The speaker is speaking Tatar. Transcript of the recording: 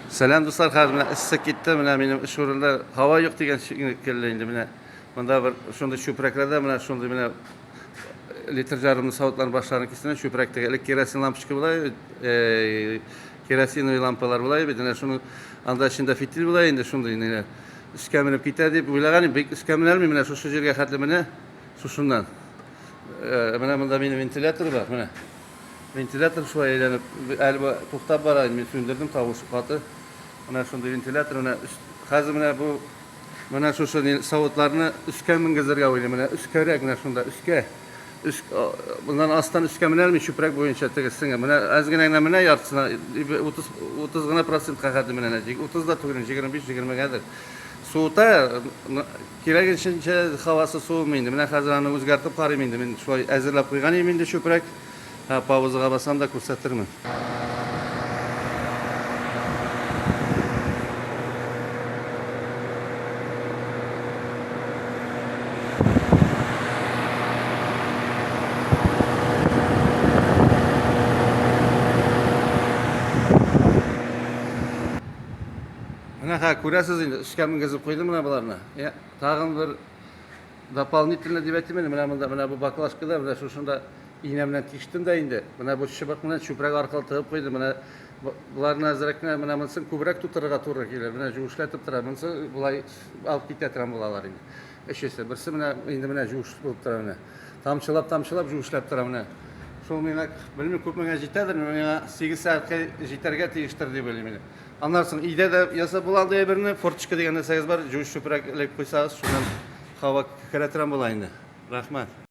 Сәлам, дуслар, хәзер менә эссе китте, менә минем эш урынында һава юк дигән шикелле инде менә. Монда бер шундый чүпрәкләрдә менә шундый менә литр ярымлы савытларның башларын кистем, чүпрәк теге элек керосин лампочка була, керосиновый лампалар була бит, менә шуның анда эчендә фитиль була инде шундый ниләр. Өскә менеп китә дип уйлаган идем, бик өскә менә алмыйм, менә шушы җиргә хәтле менә шушыннан. Менә монда минем вентилятор бар, менә. Вентилятор шулай әйләнеп, әле бу туктап бара, мин сүндердем, тавышы каты. Менә шундый вентилятор, менә хәзер менә бу менә шушы савытларны өскә менгезергә уйлыйм, менә өскәрәк, менә шунда өскә. Өс, моннан астан өскә менә алмый, чүпрәк буенча теге сеңе. Менә әз генә генә менә яртысына, 30 30 гына процентка хәтле менә, 30 да түгел, 25-20 гәдер. Суыта, Кирәгенчә һавасы суымый инде. Менә хәзер аны үзгәртеп карыйм инде. Мин шулай әзерләп куйган идем инде чүпрәк. Һә, паузага басам да күрсәтермен. Менә хәзер күрәсез инде, өскә менгезеп куйдым менә боларны. Я, тагын бер дополнительно дип әйтим инде, менә монда, менә бу баклажкада, менә шушында инә белән тиштем дә инде. Менә бу чыбык белән чүпрәк аркылы тыгып куйдым. Менә боларны әзрәк кенә, менә монысын күбрәк тутырырга туры килер. Менә җүешләтеп тора. Монысы болай алып китә торган булалар инде. Өчесе. Берсе менә инде менә җүеш булып тора менә. Тамчылап-тамчылап җүешләп тора менә. Шул миңа, белмим, күпмегә җитәдер, миңа 8 сәгатькә җитәргә тиештер дип уйлыйм инде. Аннан соң өйдә дә ясап була андый әйберне. Форточка дигән нәрсәгез бар, җүеш чүпрәк элеп куйсагыз, шуннан һава керә торган була инде. Рәхмәт.